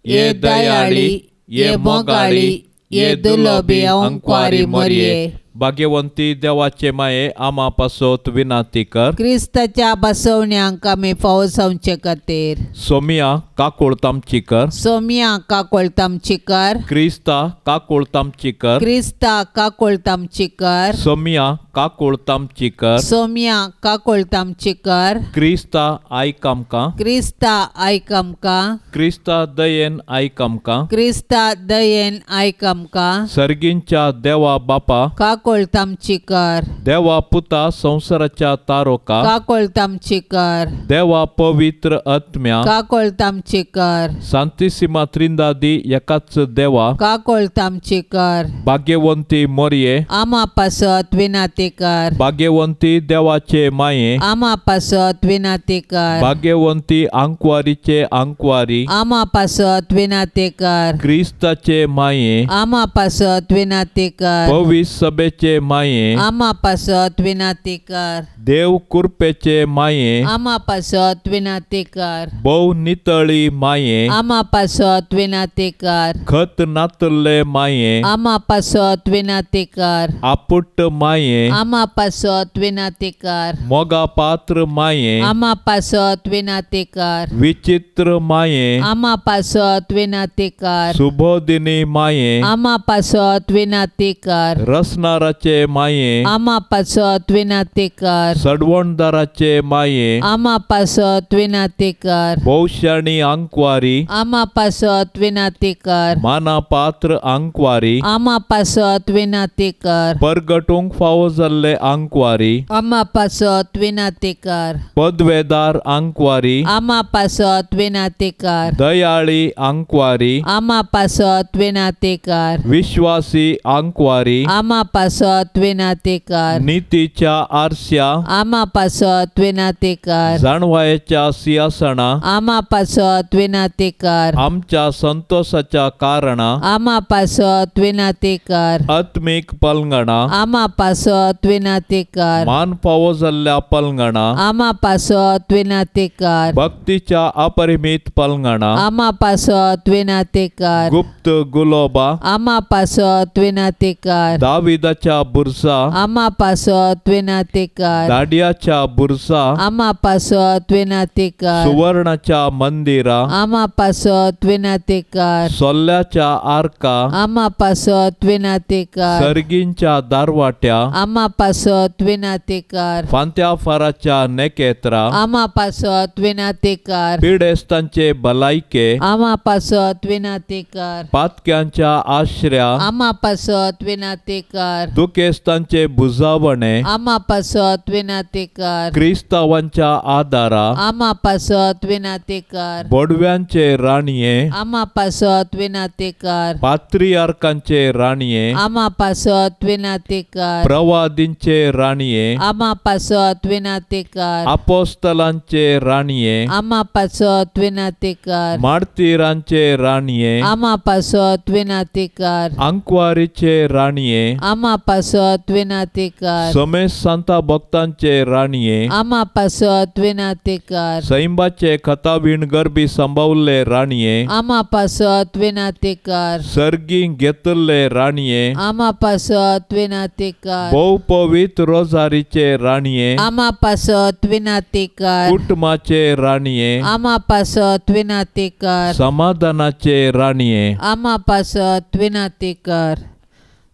ये दयाळी, ये मोगाळी, ये दुलबी अंकवारी मरिये, भाग्यवंती देवाचे माये, आमा पासत विनंती कर. क्रिस्ताच्या बसवण्यांक आमी फावो जावचे खातीर. सोमिया काकुळत आमची कर. सोमिया काकुळत आमची कर. क्रिस्ता काकुळत आमची कर. क्रिस्ता काकुळत आमची कर. सोमिया काकुळत आमची कर. सोमिया काकुळत आमची कर. क्रिस्ता आयक आमकां. क्रिस्ता आयक आमकां. क्रिस्ता दयेन आयक आमकां. क्रिस्ता दयेन आयक आमकां. सर्गींच्या देवा बापा, काकुळत आमची कर. देवा पुता संवसाराच्या तारोका, काकुळत आमची कर. देवा पवित्र आत्म्या, काकुळत आमची कर. सांतिसिमा त्रिंदादी एकाच देवा, काकुळत आमची कर. भाग्यवंती मोरये, आमा पासत विनंती कर. भाग्यवंती देवाचे माये, आमा पासत विनंती कर. भाग्यवंती आंकवारीचे आंकवारी, आमा पासत विनंती कर. क्रिस्ताचे माये, आमा पासत विनंती कर. पवित्र सभेचे माये, आमा पासत विनंती कर. देव कृपेचे माये, आमा पासत विनंती कर. भोव नितळी माये, आमा पासत विनंती कर. खत नातल्ले माये, आमा पासत विनंती कर. आपुट्ट माये, आमा पासत विनंती कर. मोगा पात्र माये, आमा पासत विनंती कर. विचित्र माये, आमा पासत विनंती कर. सुबोधिनी माये, आमा पासत विनंती कर. रसनारा सडवणदाराचे माये, आमा पासत विनाती कर। सडवणदाराचे माये, आमा पासत विनाती कर। भोवशाणी आंकवारी, आमा पासत विनाती कर। मानापात्र आंकवारी, आमा पासत विनाती कर। परगटूंक फावो जाल्ले आंकवारी, आमा पासत विनाती कर। पदवेदार आंकवारी, आमा पासत विनाती कर। दयाळी आंकवारी, आमा पासत विनाती कर। विश्वासी आंकवारी, आमा पासत विनाती कर। नितीच्या आरस्या, आमा पासत विनाती कर। जाणवायेच्या सिंहासना, आमा पासत विनाती कर। आमच्या संतोषाच्या कारणा, आमा पासत विनाती कर। आत्मीक पलंगणा, आमा पासत विनाती कर। मान फावो जाल्ल्या पलंगणा, आमा पासत विनाती कर। भक्तीच्या अपरिमित पलंगणा, आमा पासत विनाती कर। गुप्त गुलोबा, आमा पासत विनाती कर। दाविदाच्या बुरसा, आमा पासत विनाती कर। दाडियाच्या बुरसा, आमा पासत विनाती कर। सुवर्णाच्या मंदिरा, आमा पासत विनाती कर। सोल्ल्याच्या आर्का, आमा पासत विनाती कर। सर्गींच्या दारवाट्या, आमा पासत विनाती कर। फांत्या फाराच्या नेकेत्रा, आमा पासत विनाती कर। पिडेस्तांचे भलायके, आमा पासत विनाती कर। पातक्यांच्या आश्र्या, आमा पासत विनाती कर। दुखेस्तांचे बुजावणे, आमा पासत विनाती कर। क्रिस्तावांच्या आदारा, आमा पासत विनाती कर। बोडव्यांचे राणये, आमा पासत विनाती कर। पात्रियार्कांचे राणये, आमा पासत विनाती कर। प्रवादींचे राणये, आमा पासत विनाती कर। अपोस्तलांचे राणये, आमा पासत विनाती कर। मार्तीरांचे राणये, आमा पासत विनाती कर। आंकवारीचे राणये, आमा पासत विनाती कर। समेस्त सांता भक्तांचे राणये, आमा पासत विनाती कर। सैंबाचे खतावीण गरबी सांबावल्ले राणये, आमा पासत विनाती कर। सर्गी घेतल्ले राणये, आमा पासत विनाती कर। भोव पवित्र रोजारीचे राणये, आमा पासत विनाती कर। कुटुंबाचे राणये, आमा पासत विनाती कर। समाधानाचे राणये, आमा पासत विनाती कर।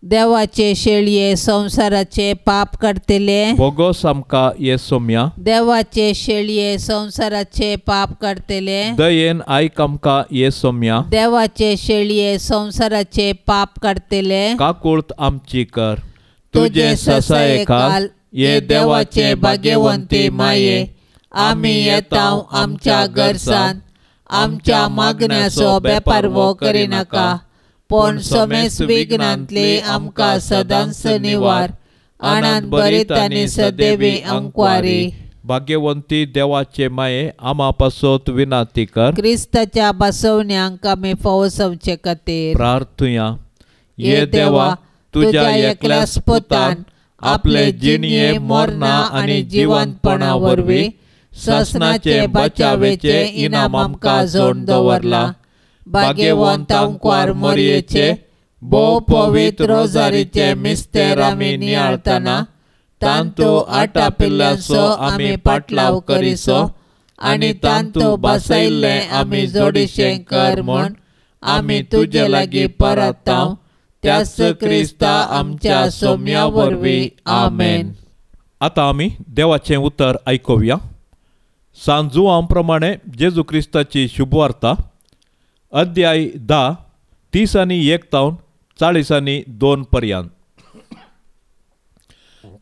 देवाचे शेळये संवसाराचे पाप काडटले, भोगोस आमकां ये सोम्या। देवाचे शेळये संवसाराचे पाप काडटले, दयेन आयक आमकां ये सोम्या। देवाचे शेळये संवसाराचे पाप काडटले, काकूळत आमची कर। तुजे ससायेखाल ये देवाचे भाग्यवंती माये, आमी येताव आमच्या गरसान, आमच्या मागण्याचो बेपारवो करिनाका, पूण समेस्त विघ्नांतली आमकां सदांच निवार। आनंद भरीत आनी सदैवी अंकवारी। भाग्यवंती देवाचे माये, आमा पासत विनाती कर। क्रिस्ताच्या बसवण्यांक आमी फावो जावचे खातीर प्रार्थुया। ये देवा, तुज्या एकल्याच पुतान आपले जिणये मरणा आनी जिवंतपणा वरवीं सासणाचे बचावेचे इनाम आमकां जोडून दवरला। भाग्यवंत आंकवार मोरयेचे भोव पवित्र रोजारीचे मिस्तेर आमी नियाळतना तांतू आटापिल्ल्यांचो आमी पाटलाव करिसो आनी तांतू बसयल्लें आमी जोडीशें कर म्हूण आमी तुजे लागीं परताव, त्याच क्रिस्ता आमच्या सोम्या वरवीं। आमेन। आतां आमी देवाचें उतर आयकुया। सांत जुवां प्रमाणे जेजू क्रिस्ताची शुभवार्ता, अध्याय 10, 30 तावन 42 पर्यंत।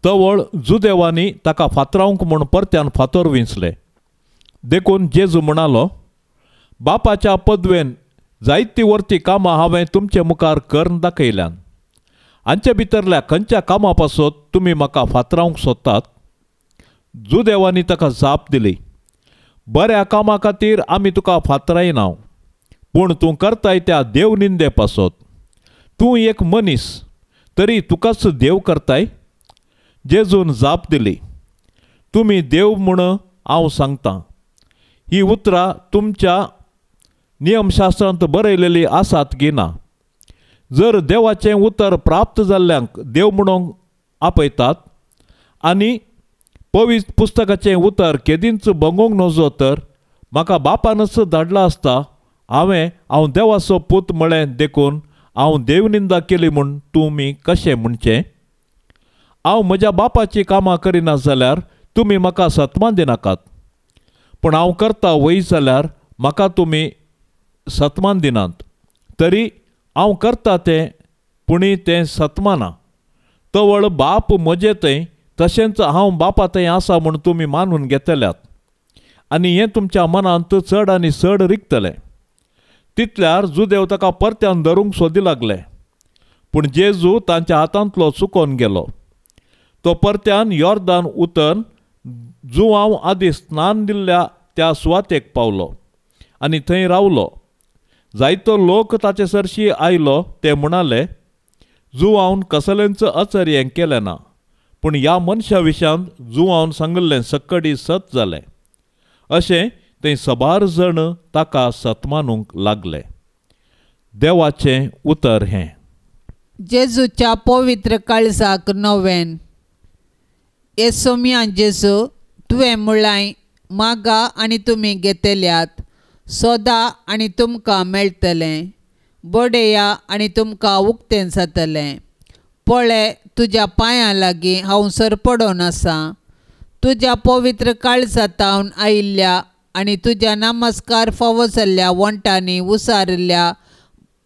तवळ जुदेवांनी ताका फातरावंक म्हूण परत्यान फातर विंचले, देखून जेजू म्हणालो, बापाच्या पदवेन जायती वरती कामां हांवें तुमचे मुखार करून दाखयल्यान, हांचे भितरल्या खंयच्या कामां पासत तुमी म्हाका फातरावंक सोदतात? जुदेवांनी ताका जाप दिली, बऱ्या कामां खातीर आमी तुका फातरायना, पूण तूं करताय त्या देवनिंदे पासत। तूं एक मनीस तरी तुकाच देव करताय? जेजून जाप दिली, तुमी देव म्हूण हांव सांगतां, ही उतरां तुमच्या नियमशास्त्रांत बरयलेली आसात की ना? जर देवाचें उतर प्राप्त जाल्ल्यांक देव म्हणूंक आपयतात आनी पवित्र पुस्तकाचें उतर केदींच भंगोवंक नजो तर म्हाका बापानच धाडला आसता, हांव देवाचो पूत म्हळें देखून हांव देवनिंदा केली म्हूण तुमी कशें म्हणचें? हांव म्हज्या बापाची कामां करिना जाल्यार तुमी म्हाका सतमान दिनाकात, पूण हांव करता वय जाल्यार म्हाका तुमी सतमान दिनात. तरी हांव करता तें पुणी तें सतमाना. तवळ बाप म्हजे थंय तशेंच हांव बापा थंय आसा म्हूण तुमी मानून घेतल्यात आनी हें तुमच्या मनांत चड आनी चड रिगतलें. तितल्यार जुदेव ताका परत्यान धरूंक सोदी लागले, पूण जेजू तांच्या हातांतलो चुकोन गेलो. तो परत्यान योर्दान उतरून जुवांव आदी स्नान दिल्ल्या त्या सुवातेक पावलो आनी थंय रावलो. जायतो लोक ताचे सरशी आयलो. ते म्हणाले, जुवावन कसलेंच अचर्य केलें ना, पूण ह्या मनशा विशयांत जुवावन सांगिल्लें सक्कडी सत जालें. अशें थंय सबार जण ताका सतमानूंक लागले. देवाचें उतर हें. जेजूच्या पवित्र काळजाक नोवेन. हे सोम्या जेजू, तुवें म्हळां मागा आनी तुमी घेतल्यात, सोदा आनी तुमकां मेळटलें, बडया आनी तुमकां उक्तें जातलें. पळय, तुज्या पांयां लागीं हांव सरपडोन आसा. तुज्या पवित्र काळजांतावन आयिल्ल्या आनी तुज्या नमस्कार फावो जाल्ल्या वण्टांनी उसारिल्ल्या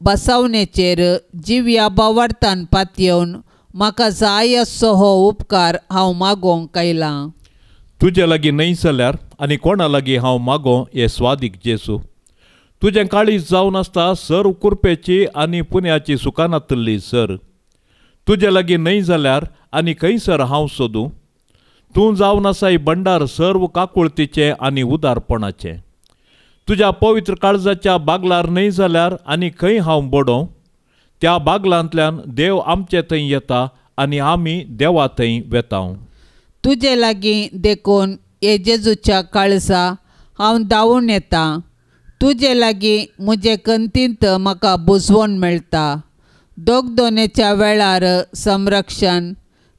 बसावणेचेर जिव्या बावार्थान पातयेवन म्हाका जाय असो हो उपकार हांव मागोवंक आयलां. तुजे लागीं न्हय जाल्यार आनी कोणा लागीं हांव मागों हे स्वादीक जेजू. तुजें काळीज जावन आसता सर कुरपेची आनी पुण्याची सुखानातल्ली सर. तुजे लागीं न्हय जाल्यार आनी खंयसर हांव सोदूं? तूं जावन आसाय भंडार सर्व काकुळतीचें आनी उदारपणाचें. तुज्या पवित्र काळजाच्या बागलार न्हय जाल्यार आनी खंय हांव बडोवं? त्या बागलांतल्यान देव आमचे थंय येता आनी आमी देवा थंय वेता. तुजे लागीं देखून हे जेजूच्या काळजा हांव धांवून येता. तुजे लागीं म्हजे कंतींत म्हाका बुजवण मेळटा. दोगदोनेच्या वेळार संरक्षण,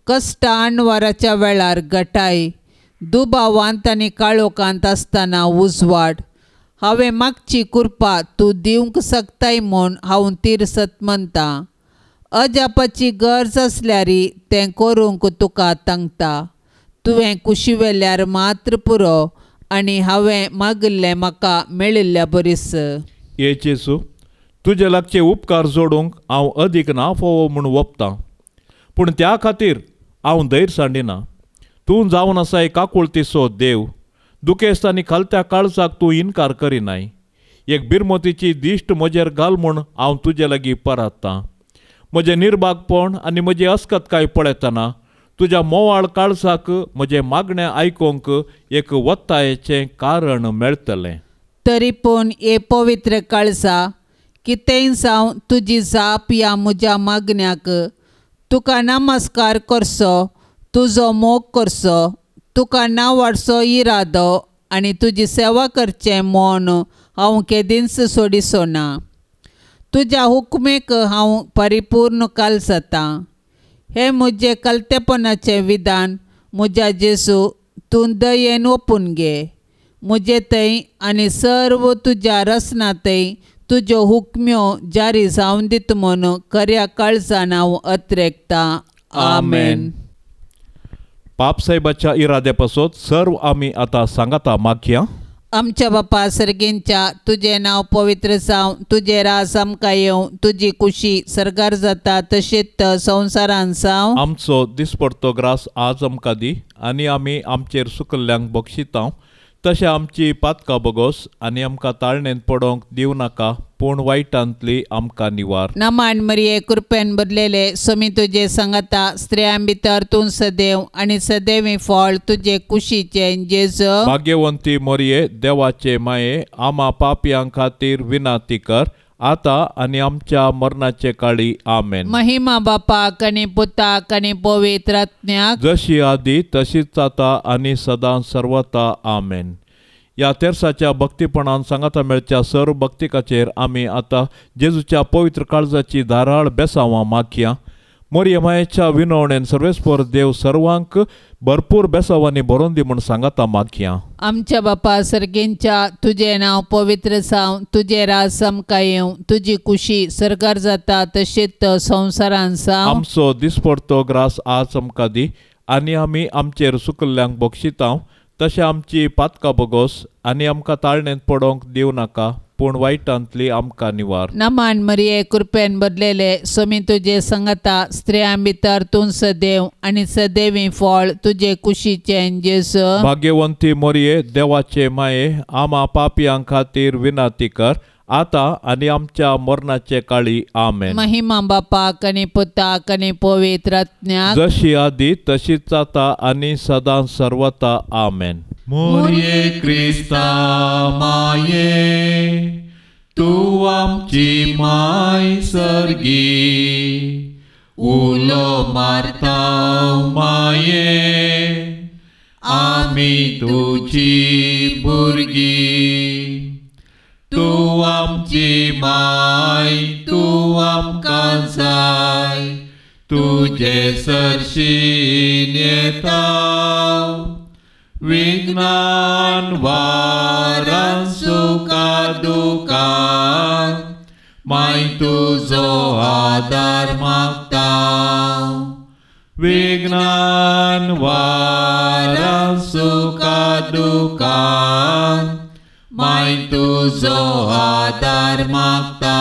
कश्ट आणवाराच्या वेळार गटाय, दुबावांत आनी काळोखांत आसतना उजवाड. हांवें मागची कृपा तूं दिवंक शकताय म्हूण हांव तिरसत म्हणटा. अजापाची गरज आसल्यार तें करूंक तुका तांकता. तुवें कुशिवेल्यार मात्र पुरो आनी हांवें मागिल्लें म्हाका मेळिल्ल्या बरीस. हे जेजू, तुजे लागचे उपकार जोडूंक हांव अदीक ना फावो म्हूण वपतां, पूण त्या खातीर हांव धैर्य सांडिना. तूं जावन आसाय काकुळतीचो देव. दुखेस्त आनी खालत्या काळजाक तूं इनकार करिनाय. एक बिरमतीची दिश्ट म्हजेर घाल म्हूण हांव तुजे लागीं परात्तां. म्हजें निर्भागपण आनी म्हजी अस्कतकाय पळयतना तुज्या मोवाळ काळजाक म्हजें मागणें आयकूंक एक वत्तायेचें कारण मेळटलें. तरी पूण हे पवित्र काळजा, कितेंय जावं तुजी जाप ह्या म्हज्या मागण्याक. तुका नमस्कार करचो, तुजो मोग करचो, तुका नांवाडचो इरादो आनी तुजी सेवा करचें म्हूण हांव केदींच सोडिचो ना. तुज्या हुकमेक हांव परिपूर्ण काल जाता. हें म्हजें कलतेपणाचें विधान म्हज्या जेजू, तूं दयेन ओपून घे. म्हजे थंय आनी सर्व तुज्या रचना थंय तुज्यो हुकम्यो जारी जावन दित म्हूण खऱ्या काळजान हांव अत्रेकतां. आमेन. पापसाहेबाच्या इराद्या पासत सर्व आमी आतां सांगाता मागया. आमच्या बापा सर्गींच्या, तुजें नांव पवित्र जावं, तुजें राज आमकां येवं, तुजी कुशी सर्गार जाता तशीच संवसारान जावं. आमचो दिसपडतो ग्रास आज आमकां दी आनी आमी आमचेर सुकल्ल्यांक बक्षितांव तशें आमची पातकां बगोस आनी आमकां ताळणेंत पडोवंक दिवं नाका, पूण वायटांतली आमकां निवार. नमान मरिये, कृपेन भरलेले, स्वामी तुजे सांगाता, स्त्रियां भितर तूं सदैव आनी सदैवी फळ तुजे कुशीचें जेजू. भाग्यवंती मरिये, देवाचे माये, आमा पापयां खातीर विनाती कर आतां आनी आमच्या मरणाचे काळी. आमेन. महिमा बापाक आनी पुताक आनी पवित्र आत्म्याक, जशी आदी तशीच आतां आनी सदां सर्वता. आमेन. ह्या तेरसाच्या भक्तीपणान सांगाता मेळच्या सर्व भक्तिकाचेर आमी आतां जेजूच्या पवित्र काळजाची धाराळ बेसांवां मागया. मोरये मायेच्या विनवणेन सर्वेस्पर देव सर्वांक भरपूर बेसावांनी भरोवन दी म्हूण सांगाता मागया. आमच्या बापा सर्गींच्या तुजें नांव पवित्र जावं, तुजें राज आमकां येवं, तुजी कुशी सरकार जाता तशेंच संवसारान जावं. आमचो दिसपडतो ग्रास आज आमकां दी आनी आमी आमचेर सुकल्ल्यांक बक्षितांव तशें आमची पातकां बोगोस आनी आमकां ताळणेंत पडोवंक दिवं नाका पूण वायटांतली आमकां निवार. नमान मरिये कृपेन बदलेले स्वामी तुजे संगता, स्त्रियां भितर तूं सदैव आनी सदैवी फळ तुजे कुशीचें जेजू. भाग्यवंती मोरये देवाचे माये आमा पापयां खातीर विनंती कर आतां आनी आमच्या मरणाचे काळी. आमेन. महिमा बापाक आनी पुताक आनी पवित्र आत्म्याक, जशी आदी तशीच आतां आनी सदां सर्वता. आमेन. मोरये क्रिस्ता माये तूं आमची माय सर्गी, उलो मारता माये आमी तुजी भुरगीं. तूं आमची माय तूं आमकां जाय, तुजे सरशीन येता विज्ञान वारान सुखा दुखान माय तुजो आदार मागता. विज्ञान वारान सुखा दुखान माय तुजो आदार मागता.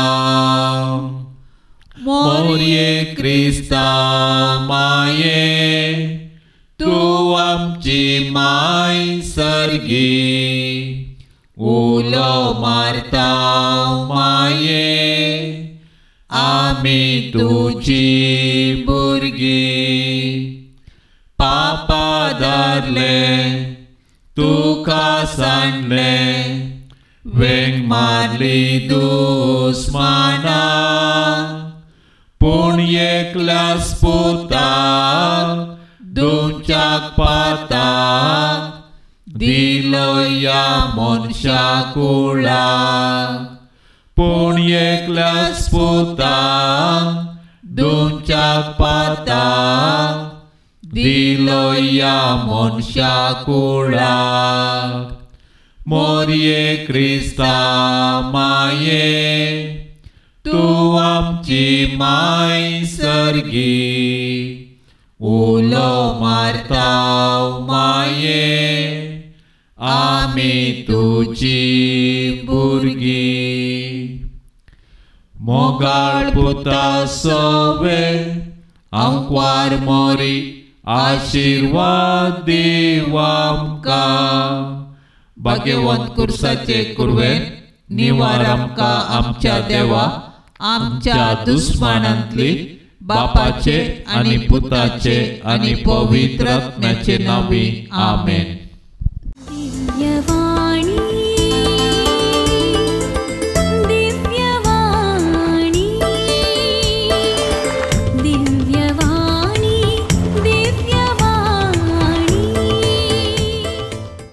मोरये क्रिस्ता माये तूं आमची माय सर्गी, उलो मारता माये आमी तुजी भुरगीं. पापा धरले तुका सांडले वेंग मारली दुस्माना, पूण एकल्याच पुताक दुमच्याक पाताक दिलो ह्या मनशा कुळाक. पूण एकल्याच पुताक दुमच्याक पाताक दिलो ह्या मनशा कुळाक. मोरये क्रिस्ता माये तूं आमची माय सर्गी, उलो मारता माये आमी तुजी भुरगीं. मोगाळ पुता सोवे आंकवार मोरी आशिर्वाद दीव आमकां. भाग्यवंत कुर्साचे कुरवेन निवार आमकां आमच्या देवा आमच्या दुस्मानांतली बापाचे आनी पुताचे आनी पवित्र आत्म्याचे नांवी. आमेन.